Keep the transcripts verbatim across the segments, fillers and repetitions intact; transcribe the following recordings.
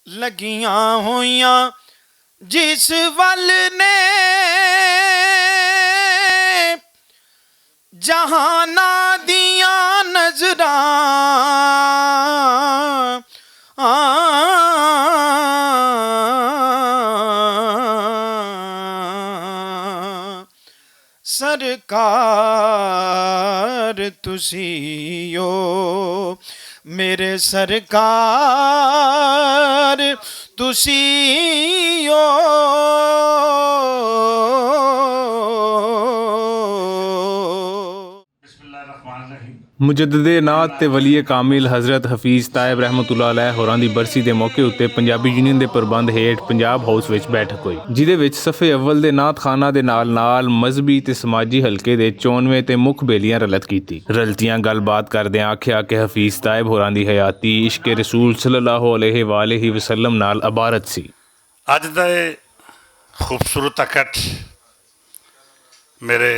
لگیاں ہوئیاں جس ول نے جہاناں دیاں نظراں۔ سرکار تسی ہو، میرے سرکار تسی ہو۔ مجدد نعت تے ولی کامل حضرت حفیظ طائب رحمت اللہ علیہ ہوراں دی برسی دے موقع اتے پنجابی یونین دے پربند ہیٹھ پنجاب ہاؤس وچ بیٹھک ہوئی، جدے وچ صف اول دے نعت خانہ دے نال نال مذہبی تے سماجی حلقے دے چونویں تے مکھ بیلیاں رلت کیتی۔ رلتیاں گل بات کردیاں آکھیا کہ حفیظ طائب ہوراں دی حیاتی عشق رسول صلی اللہ علیہ وآلہ وسلم نال عبارت سی۔ اج دا اے خوبصورت اکٹھ میرے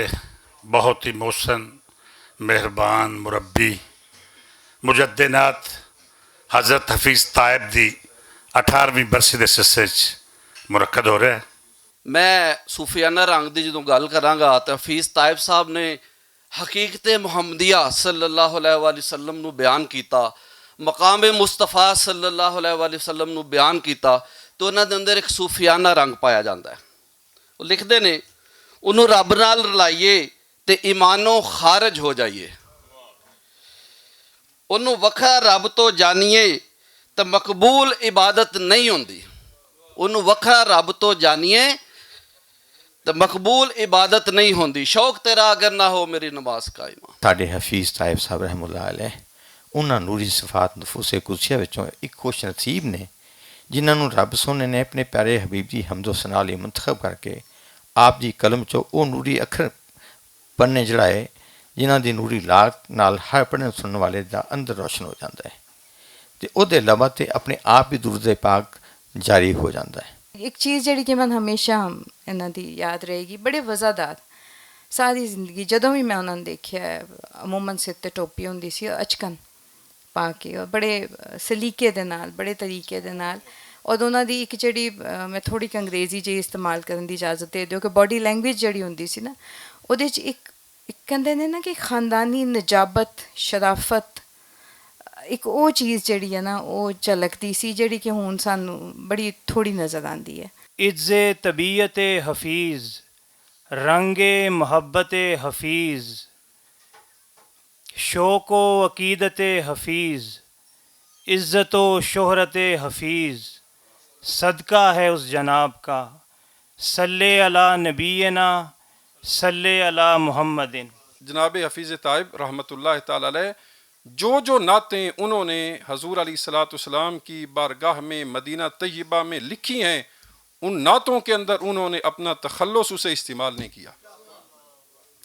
بہت ہی محسن، مہربان مربی، مجدد نعت حضرت حفیظ طائب دی اٹھارہویں برسی دے سلسلے چ منعقد ہو رہا ہے۔ میں صوفیانہ رنگ دی جدوں گل کراں گا تے حفیظ طائب صاحب نے حقیقت محمدیہ صلی اللہ علیہ وآلہ وسلم نو بیان کیتا، مقام مصطفیٰ صلی اللہ علیہ وآلہ وسلم نو بیان کیتا، تو انہاں دے اندر ایک صوفیانہ رنگ پایا جاندا ہے۔ وہ لکھدے نے، انہوں رب نال رلائیے تے ایمانوں خارج ہو جائیے، انہوں وکھرا رب تو جانیے تے مقبول عبادت نہیں ہوندی۔ انہوں وکھرا رب تو جانیے تے مقبول عبادت نہیں ہوندی۔ شوق تیرا اگر نہ ہو، میری نماز قائمہ۔ ساڈے حفیظ طائب صاحب رحمہ اللہ علیہ، انہاں نوری صفات نفوس قدسیہ وچوں ایک خوش نصیب نے، جنہاں نوں رب سونے نے اپنے پیارے حبیب دی حمد و ثنا لئی منتخب کر کے آپ دی قلم چوں او نوری اکھر پڑھنے جڑائے، جنہاں دی نوری لاٹ نال ہر پڑھن سنن والے دا اندر روشن ہو جاندا ہے تے او دے لباں تے اپنے آپ بھی درود پاک جاری ہو جاندا ہے۔ ایک چیز جڑی کہ من ہمیشہ انہاں دی یاد رہے گی، بڑے وضع دار۔ ساری زندگی جدوں بھی میں انہاں نوں دیکھیا ہے، عموماً سر تے ٹوپی ہوندی سی، اچکن پا کے، اور بڑے سلیقے دے نال، بڑے طریقے دے نال۔ اور انہاں دی ایک جڑی، میں تھوڑی کہ انگریزی جی استعمال کرن دی اجازت دے دیو کہ باڈی لینگویج جڑی ہوندی سی نا، اودے چ ایک، ایک کہندے نے نا کہ خاندانی نجابت، شرافت، ایک او چیز جڑی ہے نا، او جھلکدی سی، جڑی کہ ہن سانوں بڑی تھوڑی نظر آندی ہے۔ عز طبیعت حفیظ، رنگ محبت حفیظ، شوق و عقیدت حفیظ، عزت و شہرت حفیظ، صدقہ ہے اس جناب کا، صلی علی نبینا، صلی علی محمد۔ جناب حفیظ طائب رحمت اللہ تعالی علیہ، جو جو نعتیں انہوں نے حضور علیہ الصلوۃ والسلام کی بارگاہ میں مدینہ طیبہ میں لکھی ہیں، ان نعتوں کے اندر انہوں نے اپنا تخلص اسے استعمال نہیں کیا،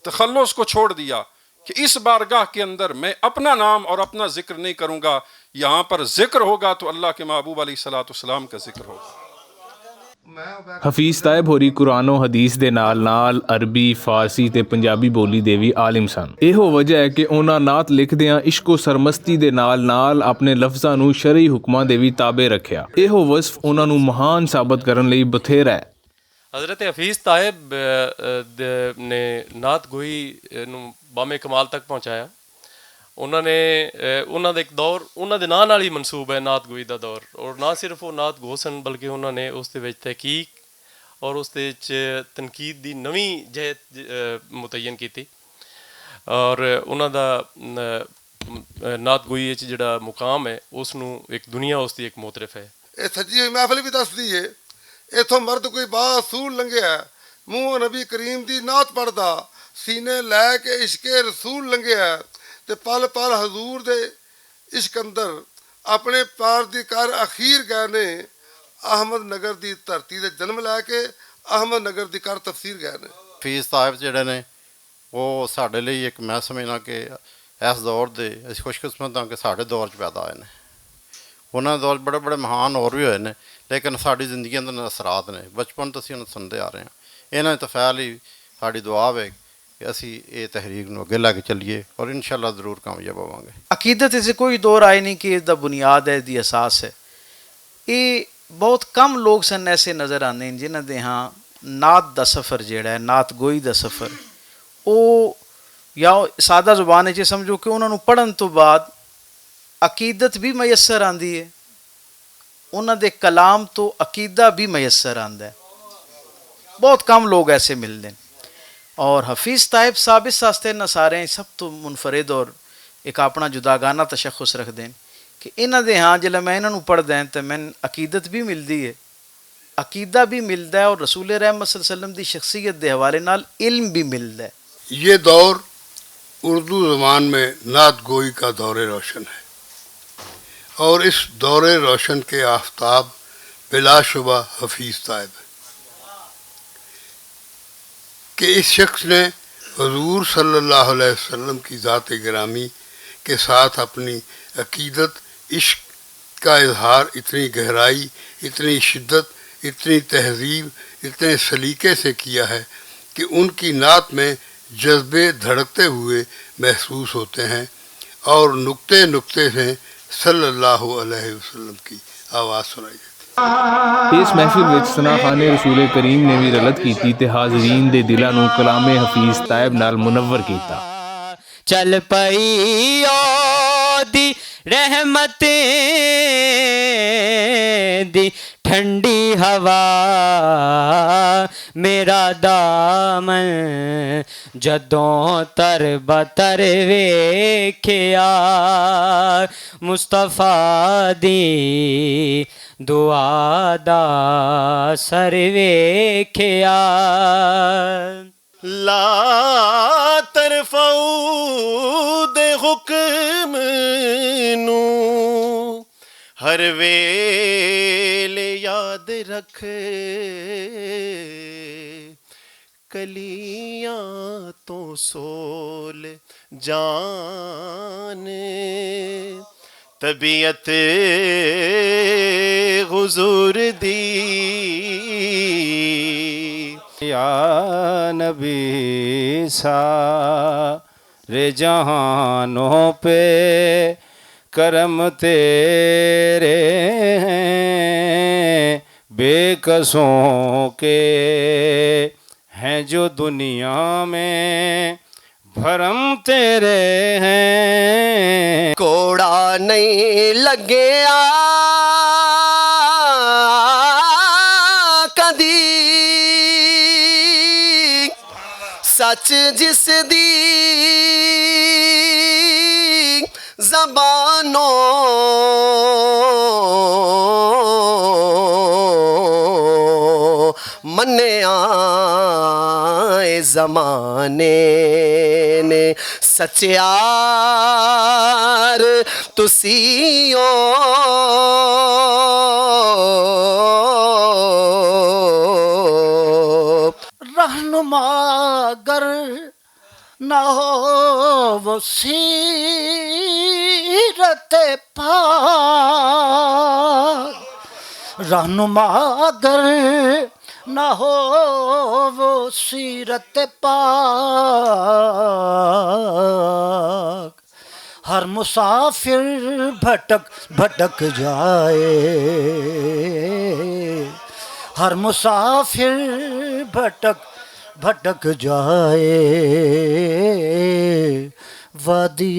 تخلص کو چھوڑ دیا کہ اس بارگاہ کے اندر میں اپنا نام اور اپنا ذکر نہیں کروں گا، یہاں پر ذکر ہوگا تو اللہ کے محبوب علیہ الصلوۃ والسلام کا ذکر ہوگا۔ حفیظ طائب ہوری قرآن و حدیث دے نال نال عربی، فارسی تے پنجابی بولی دے وی عالم سن۔ ایہو وجہ ہے کہ انہاں نعت لکھدیاں عشق و سرمستی دے نال نال اپنے لفظاں نوں شرعی حکماں دے وی تابع رکھیا۔ ایہو وصف انہاں نوں مہان ثابت کرن لئی بتھیرا ہے۔ حضرت حفیظ طائب، اہ، اہ، دے، نے نعت گوئی، اہ، نوں بام کمال تک پہنچایا۔ انہاں نے، اہ، انہاں دا ایک دور، انہاں دے ناں نال ہی منسوب ہے نعت گوئی دا دور۔ اور نہ صرف وہ نعت گو سن، بلکہ انہاں نے اس دے وچ تحقیق اور اس دے وچ تنقید دی نویں جہت، اہ، متعین کیتی۔ اور انہاں دا، اہ، نعت گوئی وچ جڑا مقام ہے، اس نوں ایک دنیا اس دی ایک معترف ہے۔ اے سجی ہوئی محفل بھی دسدی ہے، ایتھوں مرد کوئی با اصول لنگھیا ہے، منہ نبی کریم دی نعت پڑھدا، سینے لے کے عشق رسول لنگھیا ہے، تے پل پل حضور دے عشق اندر اپنے پار دی کر اخیر گئے نے، احمد نگر دی دھرتی دے جنم لے کے احمد نگر دی کر تفسیر گئے نے۔ حفیظ صاحب جڑے نے، وہ ساڈے لئی ایک، میں سمجھنا کہ اس دور دے، اس خوش قسمت ہاں کہ ساڈے دور چ پیدا ہوئے نے۔ انہاں دے دور بڑے بڑے مہان اور بھی ہوئے نے، لیکن ساڈی زندگی اندر اثرات نے، بچپن تو اسی انہاں سنتے آ رہے ہیں۔ انہاں نے تو فعل ہی ساڈی دعا ہے کہ اسی اے تحریک نو اگے لے کے چلیے اور انشاءاللہ ضرور کامیاب ہوواں گے۔ عقیدت اسے کوئی دو رائے نہیں کہ اس دا بنیاد ہے، اس دی اساس ہے۔ یہ بہت کم لوگ سن ایسے نظر آندے ہیں جنہاں دے ہاں نعت دا سفر جیڑا ہے، نعت گوئی دا سفر، او یا سادہ زبان وچ سمجھو کہ انہاں نوں پڑھن تو بعد عقیدت بھی میسر آندی ہے، انہاں دے کلام تو عقیدہ بھی میسر آندا ہے۔ بہت کم لوگ ایسے ملدے ہیں۔ اور حفیظ طائب صاحب اس واسطے انہاں سارے سب تو منفرد اور ایک اپنا جداگانہ تشخص رکھدے ہیں کہ انہاں دے ہاں جلے میں انہاں نوں پڑھدا ہیں تے میں عقیدت بھی ملدی ہے، عقیدہ بھی ملدا ہے اور رسول رحمت صلی اللہ علیہ وسلم دی شخصیت دے حوالے نال علم بھی ملدا ہے۔ یہ دور اردو زبان میں نعت گوئی کا دور روشن ہے، اور اس دور روشن کے آفتاب بلا شبہ حفیظ صاحب ہیں، کہ اس شخص نے حضور صلی اللہ علیہ وسلم کی ذات گرامی کے ساتھ اپنی عقیدت، عشق کا اظہار اتنی گہرائی، اتنی شدت، اتنی تہذیب، اتنے سلیقے سے کیا ہے کہ ان کی نعت میں جذبے دھڑکتے ہوئے محسوس ہوتے ہیں اور نقطے نقطے سے صلی اللہ علیہ وسلم کی آواز سنائی دیتی ہے۔ اس محفل وچ ثنا خان رسول کریم نے بھی رلت کیتی تے حاضرین دے دلاں نوں کلام حفیظ طیب نال منور کیتا۔ چل پئی او دی رحمت دی ٹھنڈی ہوا، میرا دامن جدوں تر بتر ویکھیا، مصطفیٰ دی دعا دا اثر ویکھیا۔ لا ترفعو دے حکم نو ہر ویلے یاد رکھ، کلیاں تو سول جان، طبیعت حضور دی۔ یا نبی، سارے جہانوں پہ کرم تیرے ہیں، بے کسوں کے ہیں جو دنیا میں بھرم تیرے ہیں۔ کوڑا نہیں لگیا کدی سچ جس دی زبانوں منیا اے زمانے نے، سچیار تسی او۔ رہنما گر نہ ہو وہ سیرت پاک، رہنما اگر نہ ہو وہ سیرت پاک، ہر مسافر بھٹک بھٹک جائے، ہر مسافر بھٹک بھٹک جائے، وادی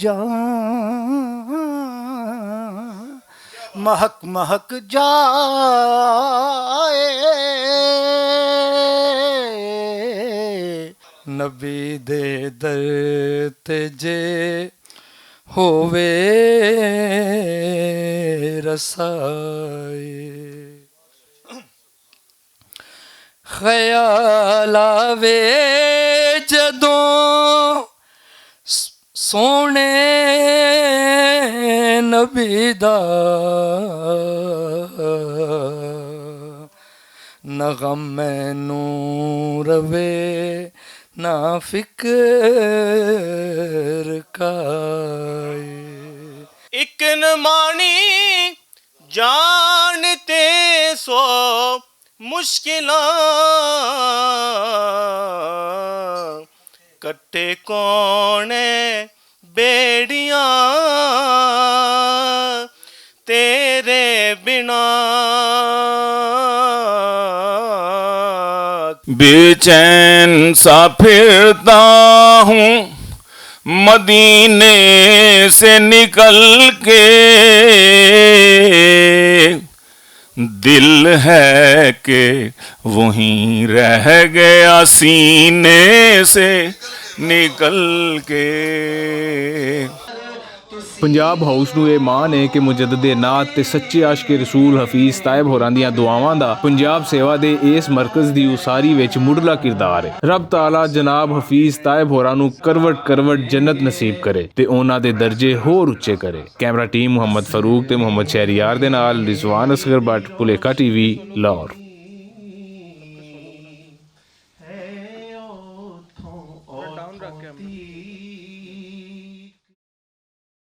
جان مہک مہک جائے۔ نبی دے در تے جے ہووے رسائی، خیال آوے جدوں س-، سونے نبی دا، نہ غم مینوں روے، نہ فکر کائی۔ اک نمانی جان تے سو مشکلاں، کٹے کونے بیڑیاں، تیرے بے چین سا پھرتا ہوں مدینے سے نکل کے، دل ہے کہ وہیں رہ گیا سینے سے نکل کے۔ پنجاب ہاؤس نوں ایہہ مان اے کہ مجدد نات تے سچے عاشق رسول حفیظ طائب ہوراں دیاں دعاواں دا پنجاب سیوا دے ایس مرکز دی اساری وچ مڈلا کردار اے۔ رب تعالی جناب حفیظ طائب ہوراں نوں کروٹ کروٹ جنت نصیب کرے تے انہاں دے درجے ہور اچے کرے۔ کیمرہ ٹیم محمد فاروق تے محمد شہریار دے نال رضوان اصغر بٹ، پلیکا ٹی وی، لاہور۔